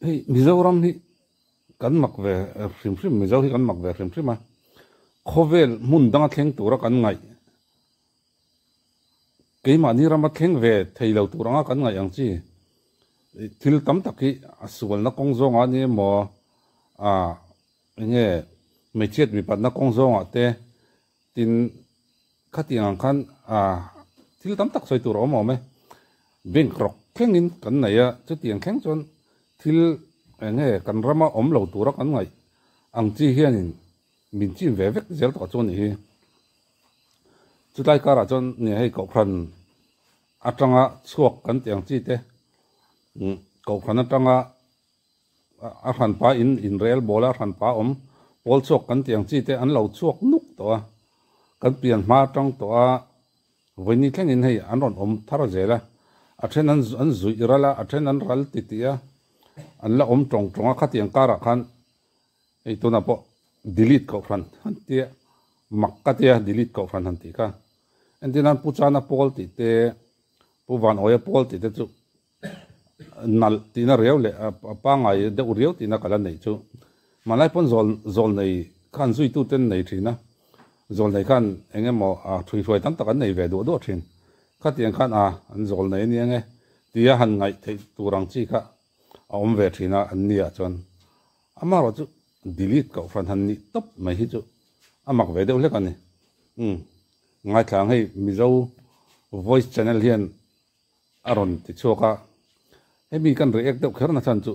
Hei Mizoram hi kan mak ve hrim hrim, Mizo hi kan mak ve hrim hrim a, khawvel hmun danga thleng tura kan ngaih, keimahni rama thleng ve thei lo tur anga kan ngaih ang chi thil tam tak hi a sualna kawng zawngah a ni emaw, ah enge hmeichhiat mipatna kawng zawngah te tin khatiang ang khan ah thil tam tak sawi tur a awm awm e. Bank rawk thlengin kan nei a, chutiang thleng chuan thil eng nge kan rama awm lo tura kan ngaih ang chi hianin min chim ve vek zel tawh chu a nih hi. Chutlai karah chuan nia hei kohhran atanga chhuak kan tih ang chi te, kohhran atanga A hranpa in inrel bawl a, hranpa awm pawl chhuak kan tih ang chi te an lo chhuak nuk tawh a, kan pian hma atang tawh a, vawiini thlengin hei an rawn awm thar zel a, a then an an zuih ral a, a then an ral ti tih a, an la awm tawng tawng a, khatiang karah khan hei tunah pawh delete kohhran han tia mak ka tia delete kohhran han tih kha entir nan Pu Chana pawl tih te Pu Vanawia pawl tih te chu Nalh tihna riau leh a pangngai deuh riau tihna ka la neih chu. Hmanlai pawn zawl zawl nei khan zuitu ten nei thin a, zawl nei khan eng emaw a thui hruai tam tak an nei ve duah duah thin. Khatiang khan a an zawl nei a ni ang e tia han ngaih theih tur ang chi kha a awm ve thin a an nia chuan amaherawh chu delete kohhran han nih tawp mai hi chu a mak ve deuh hlek a ni. Umm ngaithla ang hei Mizo voice channel hian a rawn ti chhuak a, hemi kan react deuh kher na chhan chu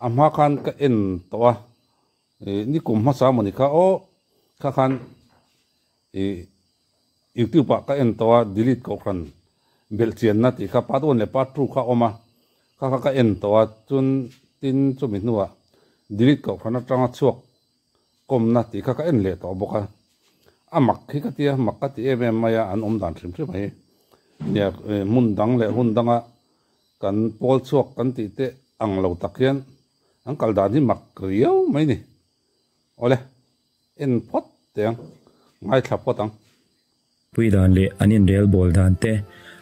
a hma khan ka en tawh a, ih ni kum hmasa mawni kha aw kha khan ih youtube ah ka en tawh a delete kohhran belh chianna tih kha part one leh part two kha a awm a, kha kha ka en tawh a chun tin chumi hnuah delete kohhran atanga chhuak kawmna tih kha ka en leh tawh bawk a, a mak hi ka tia, mak ka ti em em mai a, an awm dan hrim hrim a hi. Nia hmun dang leh hun danga kan pawl chhuak kan tih te ang lo tak hian an kal dan hi mak riau mai ni. Awle, en phawt teh ang, ngaithla phawt ang. Pui dan leh an inrel bawl dan te,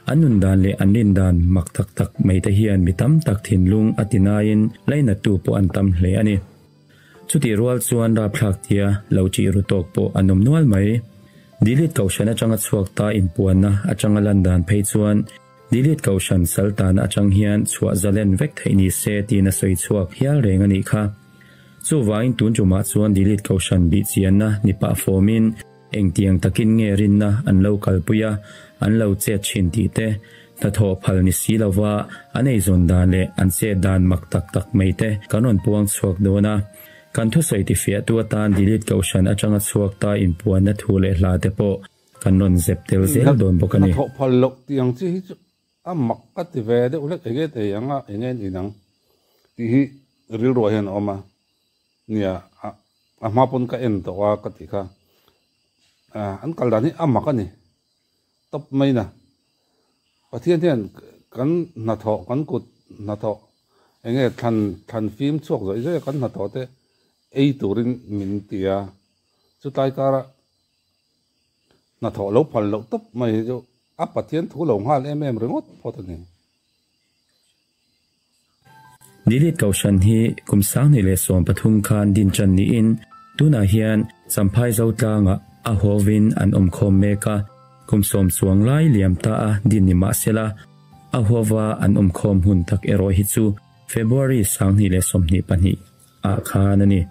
an nun dan leh an rin dan mak tak tak mai te hian mi tam tak thinlung a ti naiin lainattu pawh an tam hle a ni. Chutih rual chuan rapthlak tia lo ṭih ru tawk pawh an awm nual mai. Delete Kohhran atanga chhuak ta inpuanna atanga lan dan phei chuan Delete Kohhran saltana atang hian chhuah zalen vek theih ni se tiin a sawi chhuak hial reng a nih kha. Chuvangin tun tumah chuan Delete Kohhran bihchianna ni pah fawmin, Engtiang takin nge rinna an lo kalpui a, an lo chet thin tih te, hnathawh phal ni si lova an eizawn dan leh an chet dan mak tak tak mai te kan rawn puang chhuak dawn a. Kan thusawi tifiahtu atan Delete Kohhran atanga chhuak ta inpuanna thu leh hla te pawh kan rawn zep tel zel dawn bawk a ni. Hnathawh phal loh tih ang chi hi chu a mak ka ti ve deuh hlek enge thei ang a, enge an inang tih hi rilruah hian a awm a. Nia, a hma pawn ka en tawh a ka tih kha. An kal dan hi a mak a ni. Tawp mai na. Pathian hian kan hnathawh, kan kut hnathawh, eng nge thlan thlan fim chhuak zawih zawih a kan hnathawh te ei turin min ti a. Chutlai kara hnathawh lo phal loh tawp mai hi chu a Pathian thu lo nghal em em ringawt phawt a ni. Delete Kohhran hi kum 2013 khan din tan niin tunah hian Champhai Zotlangah a hovin an awm khawm mek a, kum sawm chuang lai liam ta a din ni mah sela, a hova an awm khawm hun tak erawh hi chu February 2022 ah khan a ni.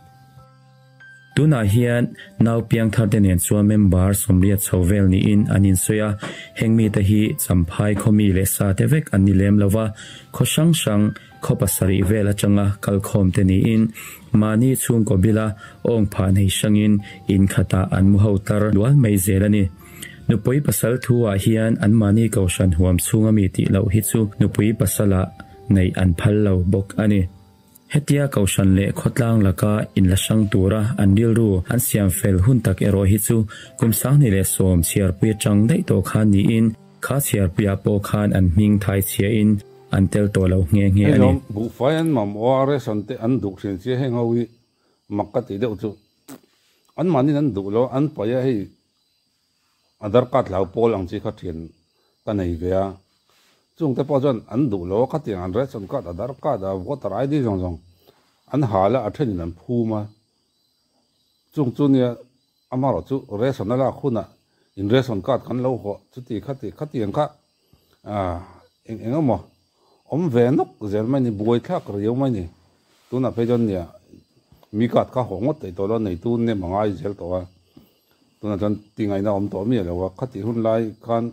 Tunah hian nau piangthar te nen chuan member 80 chho vel niin an insawi a, heng mite hi Champhai khawmi leh sa te vek an ni lem lo va, khaw hrang hrang khaw pasarih vel atanga kalkhawm te niin mahni chhungkaw bila awng phah nei hrangin in khatah an mu ho tar lual mai zel a ni. Nupui pasal thu ah hian anmahni kohhran huam chhunga mi tih loh hi chu nupui pasalah neih an phal lo bawk a ni. Hetia Kohhran leh khawtlang laka inla hrang tura an rilru an siam fel hun tak erawh hi chu kum 2010 chhiarpui atang daih tawh khan niin kha chhiarpuiah pawh khan an hming thai chhiahin an tel tawh lo nghe nghe a ni. Hei zawng buhfai an mamawh a, ration te an duh thin sia heng ho hi mak ka tih deuh chu an mahnin an duh lo an paih a hei Aadhar card hlau pawl ang chi kha thian ka nei ve a, chungte pawh chuan an duh lo a, khatiang an ration card, Aadhar card a voter ID zawng zawng. An hal a, a thenin an phum a. Chung chu nia amarawh chu ration a lak hunah in ration card kan lo hawh chuti khati khatiang kha eng eng emaw awm ve nawk zel mai ni, buaithlak riau mai ni. Tunah phei chuan nia mi card kha hawh ngawt theih tawh lo a, neitu nem a ngai zel tawh a. Tunah chuan ti ngaihna awm tawh miah lo a, khatih hun lai khan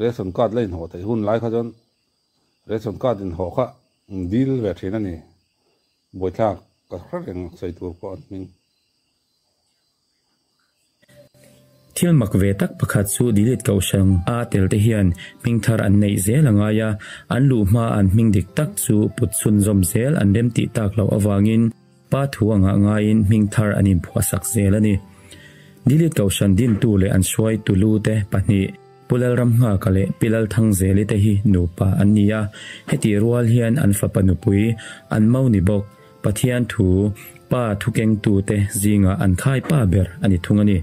ration card la inhawh theih hun lai kha chuan ration card inhawh kha dil ve thin a ni. Buaithlak ka hre reng sawi tur pawh an hming. Thil mak ve tak pakhat chu delete kohhran a tel te hian hming thar an neih zel a ngai a, an luh hma an hming dik tak chu put chhunzawm zel an rem tih tak loh avangin pa thu angah ngaiin hming thar an inphuahsak zel a ni. Delete kohhran dintu leh an hruaitu lu te pahnih Pu Lalramnghaka leh Pi Lalthangzeli te hi nupa an ni a, hetih rual hian an fapa nupui an mo ni bawk, Pathian thu pa thukengtute zingah an khai pa ber a ni thung a ni.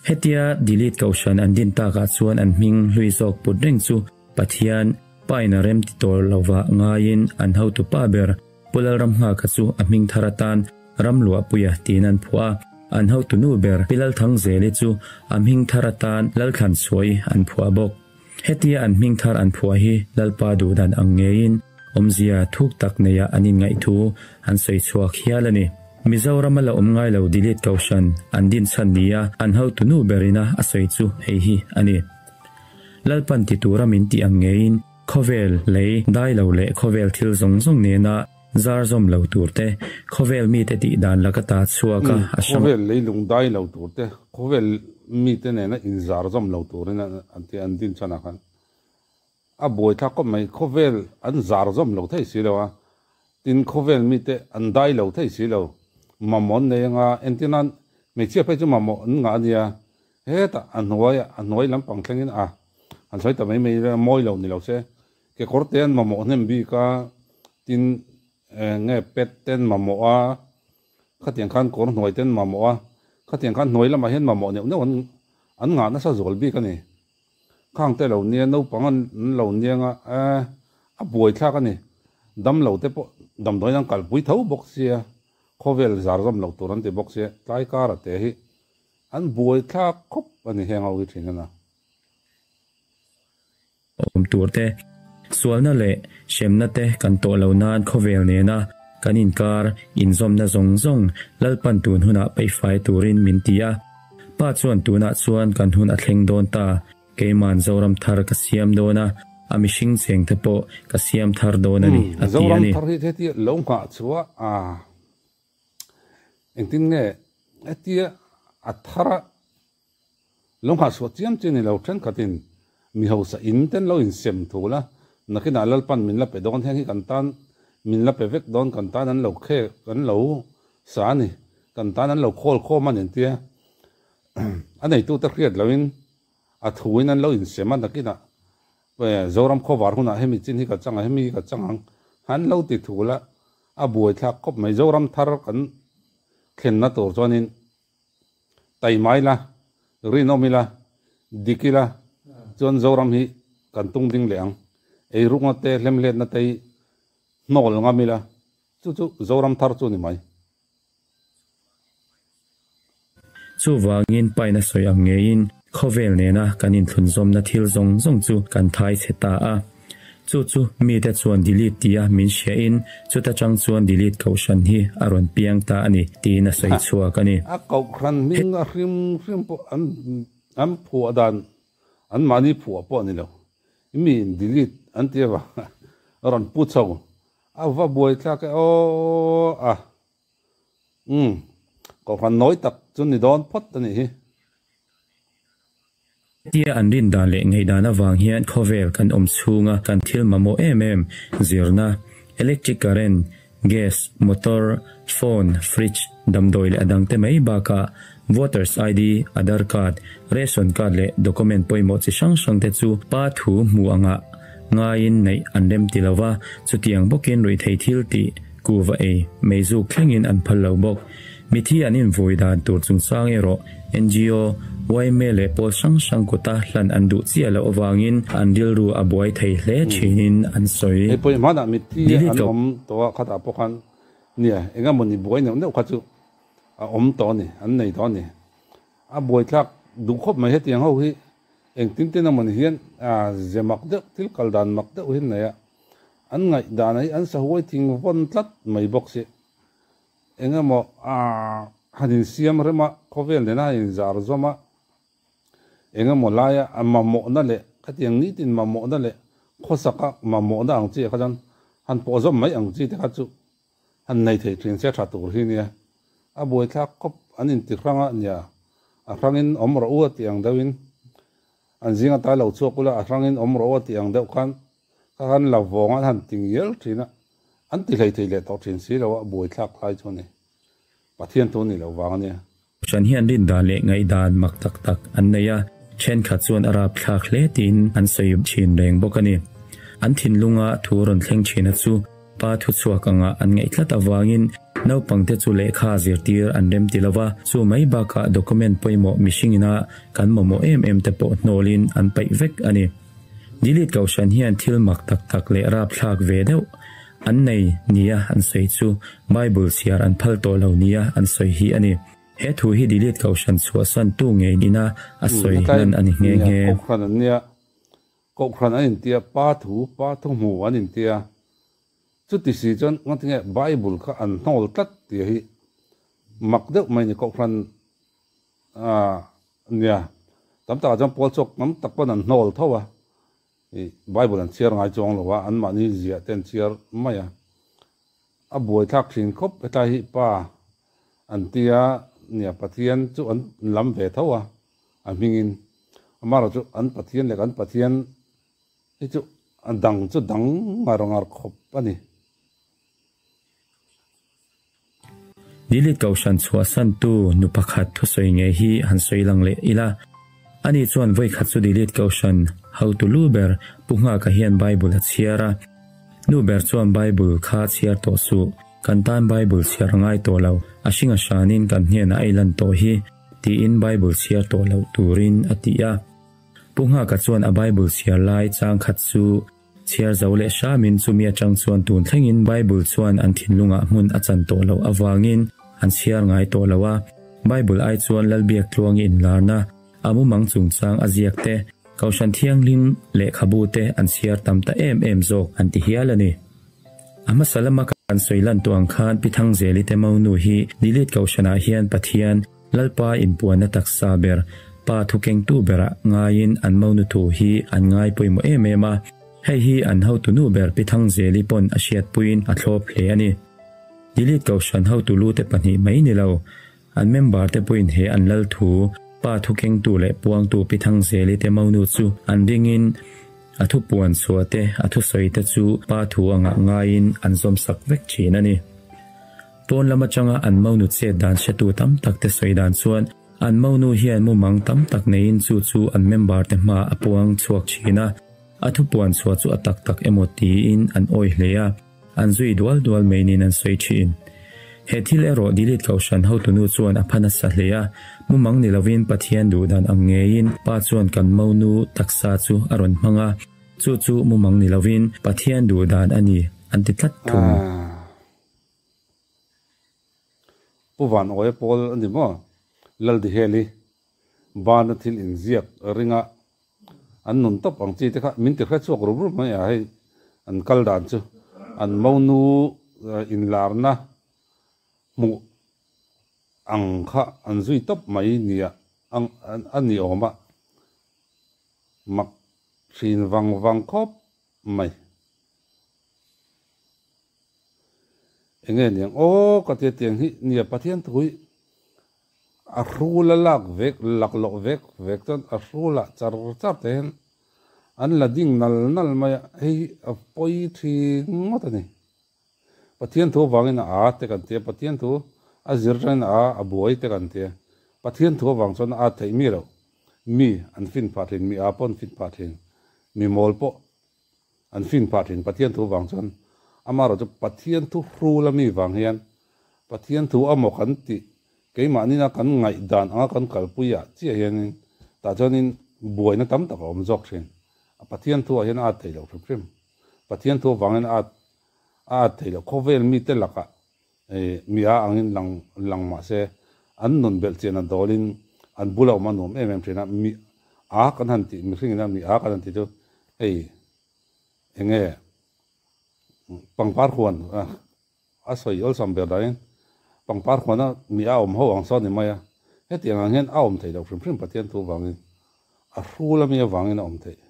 Hetia delete kohhran an din takah chuan an hming hlui zawk put reng chu Pathian pain a rem ti tawr lovah ngaiin an hotu pa ber Pu Lalramnghaka chu a hming thar atan Ramluahpuia tiin an phuah a, an hotu nu ber Pi Lalthangzeli chu a hming thar atan Lalthlansuai an phuah bawk. Hetia an hming thar an phuah hi Lalpa duhdan ang ngeiin awmzia thuk tak neia an inngaih thu an sawi chhuak hial a ni. Mizorama la awm ngai lo delete kohhran an din chhan nia an hotu nu berina a sawi chu hei hi a ni. Lalpan ti tura min tih ang ngeiin khawvel lei dai lo leh khawvel thil zawng zawng nena zar zawm lo tur te, khawvel mite tih dan laka ta chhuak a, a hrang. Khawvel leilung dai lo tur te, khawvel mite nena inzar zawm lo turin an ti an din chhan ah khan a buai thlak khawp mai. Khawvel an zar zawm lo thei si lo a, tin khawvel mite an dai lo thei si lo. Mamawh an nei anga entir nan hmeichhia phei chu mamawh an ngah a nia, hetah a hnuai a hnuai lampang thlengin a han sawi ta mai mai ila mawi lo ni lo se. Kekawr te an mamawh hnem bik a, tin nge pet te an mamawh a, khatiang khan kawr hnuai te an mamawh a, khatiang khan hnuai lamah hian mamawh neuh neuh an an ngah nasa zual bik a ni. Khang te lo nia naupang an lo niang a, eh a buai thlak a ni. Damlo te pawh damdawiin an kalpui tho bawk sia, khawvel zar zawm loh tur an ti bawk sia, tlai kara te hi an buai thlak khawp a ni heng ho hi thin a na. Awm tur te, sualna leh hremna te kan tawh lo nan khawvel nena kan inkar inzawmna zawng zawng Lalpan tun hunah peihfai turin min ti a. Pa chuan tunah chuan kan hun a thleng dawn ta, keiman Zoram thar ka siam dawn a, a mihring cheng te pawh ka siam thar dawn a ni, a ti a Zoram ni. thar hi hetia lo nghah chhuah a, engtin nge hetia a thar a Lo nghahchhuah chiam chi ni lo thenkhatin mi hausa in ten lo insem thul a, nakinah Lalpan min la pe dawn heng hi kan tan min la pe vek dawn kan tan an lo khek an lo sa a ni, kan tan an lo khawl khawm a ni tia a neitute hriat loin a thuin an lo insem a, nakinah Zoram khawvar hunah hemi chin hi ka chang ang hemi hi ka chang ang an lo ti thul a, a buaithlak khawp mai Zoram thar kan thlenna tur chuanin Taima ila, rinawm ila, dik ila chuan Zoram hi kan tung ding leh ang. Eirukna te, hlemhletna te hi hnawl ngam ila, chu chu Zoram thar chu ni mai. Chuvangin paina sawi ang ngeiin khawvel nena kan inthlunzawmna thil zawng zawng chu kan thai chhe ta a. Chu chu mite chuan delete tia min hriain chuta chang chuan delete kohhran hi a rawn piang ta a ni tiin a sawi chhuak a ni. A kohhran hming a hrim hrim pawh an an phuah dan an mahni phuah pawh a ni lo. Mi in delete an ti avang a rawn pu chho a va buai thlak e aw a umm kohhran nawi tak chu ni dawn phawt a nih hi. Tia an rin dan leh ngaihdan avang hian khawvel kan awm chhunga kan thil mamawh em em, zirna, electric current, gas, motor, phone, fridge, damdawi leh a dangte mai bakah voters ID, Aadhaar card, ration card leh document pawimawh chi hrang hrangte chu pa thu hmu angah ngaiin neih an rem ti lo va, chutiang bawkin ruihtheih thil tih kuva ei meizuk thlengin an phal lo bawk. Mithi an invui dan tur chungchang erawh ngo, yma leh pawl hrang hrang kuta hlan an duh chiah loh avangin an rilru a buai thei hle thinin an sawi. Hei pawh hmanah mithi Delete an ko. awm tawh a, khatah pawh khan nia eng emawni buai neuh neuh kha chu a awm tawh a ni, an nei tawh a ni. A buaithlak duh khawp mai hetiang ho hi engtin tin emawni hian ze mak deuh thil kal dan mak deuh hi an nei a, an ngaih dan hi an sahuai thing vawn tlat mai bawk si. Eng emaw han insiam rem a, khawvel nena han inzar zawm a, eng emaw laia a mamawhna leh khatiang nitin mamawhna leh khawsaka mamawhna ang chi ah kha chuan han pawh zawm mai ang chi te kha chu han nei thei thin se tha tur hi nia. A buaithlak khawp an inti hrang a nia, a hrangin awm rawh u a tih ang deuhin an zinga tai lo chhuak ula a hrangin awm rawh u a tih ang deuh khan Ka han la vawng an han ti ngial thin a, an ti hlei thei leh tawh thin si lo a, buaithlak lai chu a ni. Pathian thu a nih loh vang a nia. Hran hian rindan leh ngaihdan mak tak tak an nei a, thenkhat chuan a rapthlak hle tiin an sawi thin reng bawk a ni. An thinlunga thu rawn thleng thina chu pa thuchhuak anga an ngaih tlat avangin naupangte chu lehkha zirtir an rem ti lo va, chu mai bakah document pawimawh mihringina kan mamawh em em te pawh hnawlin an paih vek a ni. Delete Kohhran hian thil mak tak tak leh rapthlak ve deuh an nei nia an sawi chu Bible chhiar an phal tawh lo nia an sawi hi a ni. He thu hi Delete Kohhran chhuahsan tu ngei ina a sawi Hetlai hlan a ni nghe nia nghe. Kohhran an nia, Kohhran an intia, Pa thu, Pa thu hmu an intia. Chuti si chuan ngatinge Bible kha an hnawl tlat tih hi mak deuh mai a ni. Kohhran Nia, tam takah chuan pawl chhuak tam tak pawn an hnawl tho a, ih Bible an chhiar ngai chuang lo a, anmahni ziah te an chhiar mai a, a buaithlak thin khawp hetlai hi pa an ti a, nia Pathian chu an lam ve tho a, a hmingin amaherawh chu an Pathian leh kan Pathian hi chu a dang chu dang ngar ngar khawp a ni. Delete Kohhran chhuahsantu nu pakhat thusawi ngei hi han sawi lang leh ila. Ani chuan vawi khat chu Delete Kohhran hotu lu ber Pu Nghaka hian Bible a chhiar a. Nu ber chuan Bible kha chhiar tawh suh, kan tan Bible chhiar a ngai tawh lo, a hring a hranin kan hnenah a ilan tawh hi, tiin Bible chhiar tawh loh turin a ti a. Pu Nghaka chuan a Bible chhiar lai chang khat chu Chhiar zo leh hramin chumi atang chuan tun thlengin Bible chuan an thinlungah hmun a chan tawh loh avangin an chhiar ngai tawh lo a. Bible ai chuan Lalbiak tluangi inlarna, a mumang chungchang a ziak te, Kohhran Thianghlim lehkhabu te an chhiar tam ta em em zawk an ti hial a ni. A hmasa lama kan sawi lan tawh ang khan Pi Thangzeli te Monu hi Delete Kohhranah hian Pathian, Lalpa inpuanna taksa ber, pa thukengtu berah ngaiin an monu thu hi an ngai pawimawh em em a, hei hi an hotu nu ber Pi Thangzeli pawn a hriatpuiin a thlawp hle a ni. Delete Kohhran hotu lute pahnih mai ni lo, an member te pawhin he an lal thu, pa thukengtu leh puangtu Pi Thangzeli te monu chu an ringin a thupuan chhuah te, a thusawi te chu pa thu angah ngaiin an zawmsak vek thin a ni. Pawn lam atanga an monu chet dan hretu tam tak te sawi dan chuan an monu hian mumang tam tak neiin chu chu an member te hma a puang chhuak thin a, a thupuan chhuah chu a tak tak emaw tiin an awi hle a, an zui dual dual mai niin an sawi thin. He thil erawh Delete Kohhran hotunu chuan a pha nasa hle a, mumang ni lovin Pathian duh dan ang ngeiin pa chuan kan monu taksa chu a rawn hmang a, chu chu mumang ni lovin Pathian duh dan a ni an ti tlat thung. Pu Van Awia pawl a ni maw? Laldiheli bana thil inziak ringa an nun tawp ang chi te kha min ti hre chhuak rup rup mai a, hei an kal dan chu an monu inlarna hmuh ang kha an zui tawp mai nia a ni awm a, mak thin vang vang khawp mai. Enge niang aw ka tia tiang hi nia Pathian thu hi a hrul a lak vek lak loh vek vek chuan a hrul ah char char te hian an la ding nal nal mai a hei hi a pawi thin ngawt a ni. Pathian thu avangin a a te kan tia Pathian thu a zir tangin a a buai te kan tia Pathian thu avang chuan a at theih mi loh mi an fin phah thin mi a pawh an fin phah thin mi mawl pawh An fin phah thin Pathian thu vang chuan amaherawh chu Pathian thu hrul ami vang hian Pathian thu amaw kan tih. Keimah nina kan ngaih dan anga kan kalpui ah chiah hianin tah chuanin buaina tam tak a awm zawk thin. A Pathian thu ah hian a at thei lo hrim hrim. Pathian thu avangin a at a at thei lo. Khawvel mite lakah mi a angin lang lang mah se an nun belh chian a dawlin an bula awm a nuam em em thin a. Mi a kan han tih mihring ina mi a kan han tih chu hei enge pangpar huan a sawi awlsam ber dahin pangpar huana mi a awm ho ang sawn ni mai a, hetiang ang hian a awm theih loh hrim hrim Pathian thu vangin a hrul ami avangin a awm theih.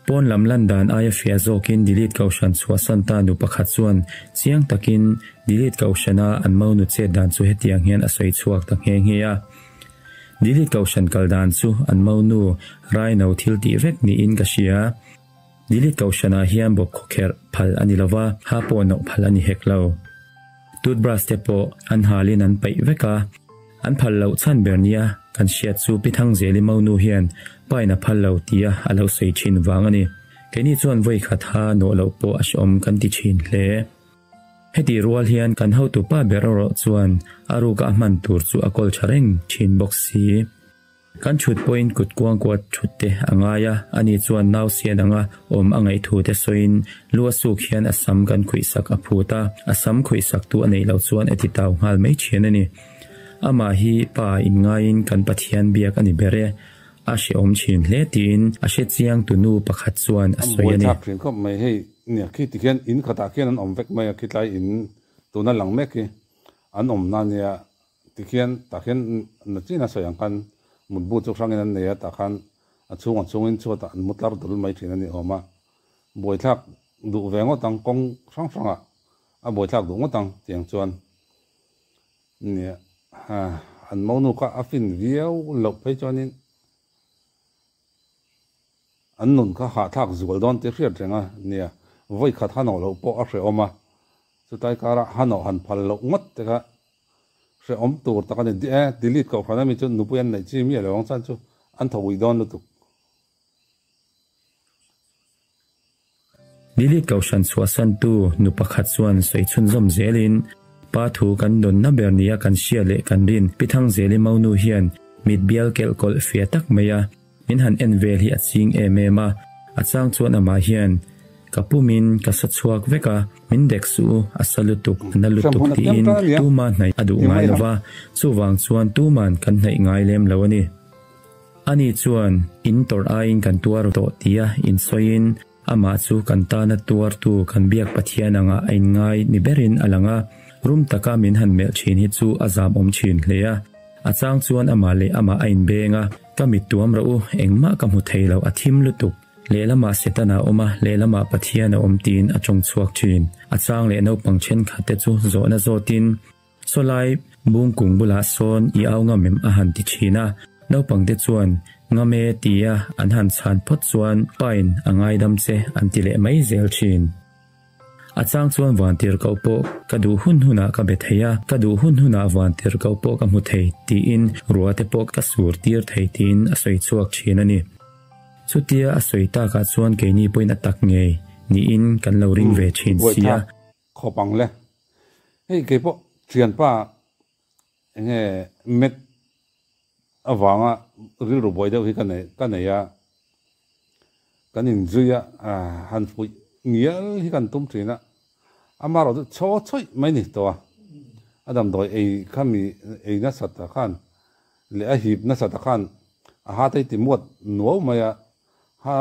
Pawn lam lan dan aia fiah zawkin Delete Kohhran chhuahsan ta nu pakhat chuan chiang takin Delete Kohhrana an monu chet dan chu hetiang hian a sawi chhuak ta nghe nghe a. Delete Kohhran kal dan chu an monu Raino thil tih vek niin ka hria. Delete Kohhranah hian bawp khawkherh phal a ni lova, ha pawh nawh phal a ni hek lo. Toothbrush te pawh an halin an paih vek a, an phal loh chhan ber nia kan hriat chu Pi Thangzeli monu hian pain a phal lo tia a lo sawi thin vang a ni. Keini chuan vawi khat ha nawh loh pawh a hrehawm kan ti thin hle. Heti rual hian kan hotupa ber erawh chuan a ruka a hman tur chu a kawl tha reng thin bawk si. Kan chhut pawhin kut kuangkuat thut te a ngai a, ani chuan nau sian anga awm a ngaih thu te sawiin lu a suk hian a sam kan khuihsak a phut a, a sam khuihsak tu a neih loh chuan a ti tau nghal mai thin a ni. Amah hi pa inngaiin kan Pathian biak a ni ber e, a hrehawm thin hle tiin a hrechiang tu nu pakhat chuan a An sawi a ni. buaithlak thin khawp mai hei nia khi tikhian in khatah khian an awm vek mai a khitlai in tuna lang mek hi an awmna nia Tikhian tah khian na chin a sawi ang khan mutbu chu hrangin an nei a, tah khan a chhung a chhungin chhuatah an mu tlar dul mai thin a ni awm a. Buaithlak duh ve ngawt ang, kawng hrang hrangah a buaithlak duh ngawt ang tiang chuan nia an monu kha a fin viau loh phei chuanin an nun kha hahthlak zual dawn tih hriat reng a nia, vawi khat hanawh loh pawh a hrehawm a, chutlai karah hanawh han phal loh ngawt te kha Hrehawm tur tak a ni. E, delete kohhran ami chu nupui an neih chi miah lo ang chuan chu an tho ui dawn lutuk. Delete kohhran chhuahsantu nu pakhat chuan sawi chhunzawm zelin, Pa thu kan dawnna ber nia kan hria leh kan rin Pi Thangzeli Maunu hian mit bial kelh kawlh fia tak mai a, Min han en vel hi a ching em em a, a chang chuan amah hian ka pumin ka sa chhuak vek a, min dek suh u, a sa lutuk, a na lutuk tiin tuma hnaih a duh ngai lo va, chuvang chuan tuman kan hnaih ngai lem lo a ni. Ani chuan in tawrh aiin kan tuar tawh tia insawiin amah chu kan tana tuartu kan biak Pathian angah a inngai ni berin a lang a, rum taka min han melh thin hi chu a zamawm thin hle a. A chang chuan amah leh amah a inbeng a, Ka mit tuam rawh u, engmah ka hmu thei lo, a thim lutuk. Lehlamah Setana a awm a, lehlamah Pathian a awm tiin a tawng chhuak thin. A chang leh naupang thenkhat te chu zawhna zawtin, Sawlai bungkung bulah sawn i au ngam em? a han ti thin a. Naupang te chuan, Ngam e tia an han chhan phawt chuan Pain a ngaidam che an ti leh mai zel thin. A chang chuan vantir koh pawh ka duh hun hunah ka be thei a, ka duh hun hunah vantir koh pawh ka hmu thei tiin rua te pawh ka sur tir thei tiin a sawi chhuak thin a ni. Chutia a sawi takah chuan keini pawhin a tak ngei niin kan lo ring ve thin si a. Buaithlak khawp ang le. Hei keipawh thianpa enge met avanga rilru buai deuh hi ka nei ka nei a, kan inzui a, han fuih ngial hi kan tum thin a, amaherawh chu chhaw chawih mai ni tawh a, a damdawi ei kha mi ei nasat ah khan leh a hip nasat ah khan a ha te hi ti muat nuau mai a, ha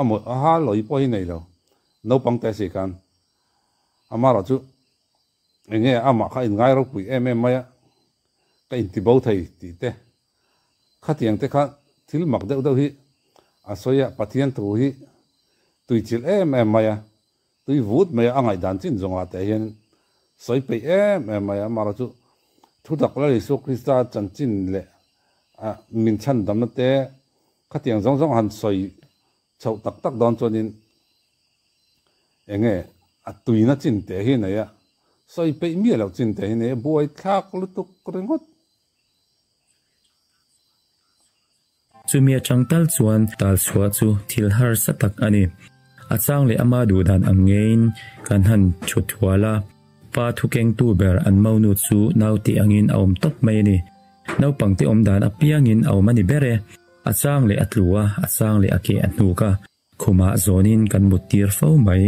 a ha lawi pawh hi nei lo naupang te si khan amaherawh chu Enge amah kha inngai ropui em em mai a, ka inti bo thei tih te, khatiang te kha thil mak deuh deuh hi a sawi a, Pathian thu hi tui chilh em em mai a, tui vut mai a, a ngaihdan chin zawngah te hian sawi peih em em mai a, amaherawh chu thutak Lal Isua Krista chanchin leh min chhandamna te khatiang zawng zawng han sawi chhoh tak tak dawn chuanin Enge a tuina chin teh hi nei a, sawi peih miah loh chin teh hi nei a, buai thlak lutuk ringawt. Chumi atang tal chuan tal chhuah chu thil harsa tak a ni. A chang leh ama duhdan ang ngeiin kan han chhut hual a. Pa thu kengtu ber an monu chu nau tih angin a awm tawp mai a ni. Naupangte awm dan apiangin a awm a ni ber e. A chang leh a tlu a, a chang leh a ke a hnuk a. Khumah zawnin kan mut tir fo mai.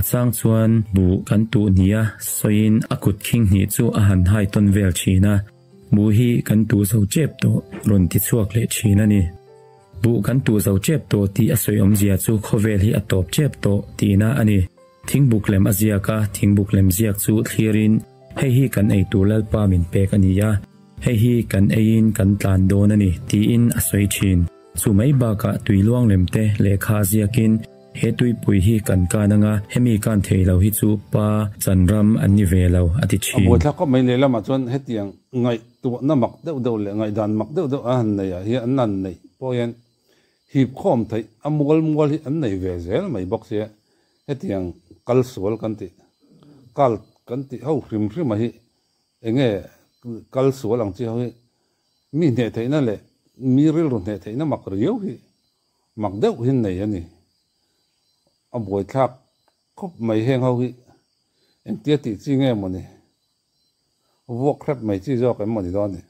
A chang chuan buh kan tuh nia sawiin a kut khing hnih chu a han hai tawn vel thin a, buh hi kan tuh zo tep tawh rawn ti chhuak leh thin a ni. Buh kan tuh zo tep tawh tih a sawi awmzia chu khawvel hi a tawp tep tawh tihna a ni. Thingbuk lem a ziak a, thingbuk lem ziak chu thlirin hei hi kan ei tur Lalpa min pek a ni a, hei hi kan eiin kan tlan dawn a ni tiin a sawi thin. Chu mai bakah tui luang lem te lehkha ziakin he tuipui hi kan kan anga hemi kan thei lo hi chu pa chan ram an ni ve lo a ti A thin. buaithlak khawp mai lehlamah chuan hetiang ngaihtuahna mak deuh deuh leh ngaihdan mak deuh deuh a han neih ah hian an han neih pawh hian hip khawm theih a mual mual hi an nei ve zel mai bawk sia hetiang kal sual kan tih cult kan tih ho hrim hrim a hi Enge kal sual ang chi ho hi mi hneh theihna leh mi rilru hneh theihna mak riau hi mak deuh hi nei a ni. A buaithlak khawp mai heng ho hi engtia tih chi nge maw ni? Vuak hrep mai chi zawk em maw ni dawn ni?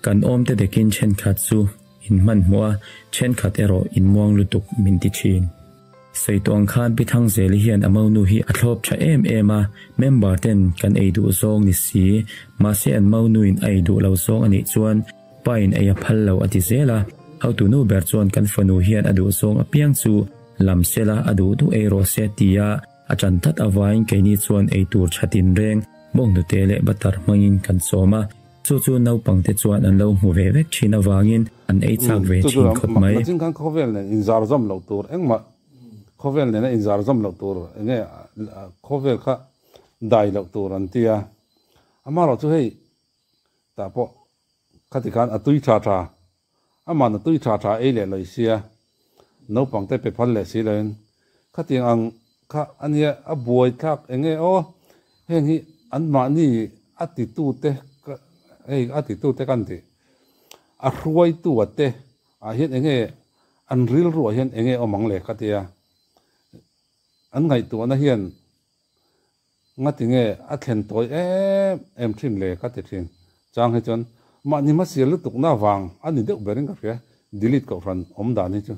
Kan awmte dekin thenkhat chu in hmanhmawh a, thenkhat erawh in muang lutuk min ti thin. Sawi tawh ang khan Pi Thangzeli hian a monu hi a thlawp tha em em a, member ten kan ei duh zawng ni si, mahse an monu in a ei duh lo zawng a nih chuan pa in ei a phal lo a ti zel a, hotu nu ber chuan kan fanu hian a duh zawng apiang chu lam sela a duh duh ei rawh se tia a tan tlat avangin keini chuan ei tur tha tinreng bawnghnute leh butter hmangin kan sawm a. Chu chu naupangte chuan an lo hmu ve vek thin avangin an ei chak ve Chu chu thin khawp mai. Machin khan khawvel nen inzar zawm loh tur engmah khawvel nena inzar zawm loh tur enge khawvel kha dai loh tur an ti a. Amaherawh chu hei tah pawh khati khan a tui tha tha amahna tui tha tha ei leh lawi sia naupangte pe phal leh si loin khatiang ang kha ania a buai thlak enge aw heng hi anmahni a titute hei a titute kan tih a hruaitua te ah hian enge an rilruah hian enge awm ang le ka tia an ngaihtuahna hian Ngati nge a thlen tawi em em thin le ka ti thin. Chang hi chuan mahni hmasial lutukna vang a ni deuh berin ka hria. Delete kohhran awm dan hi chu.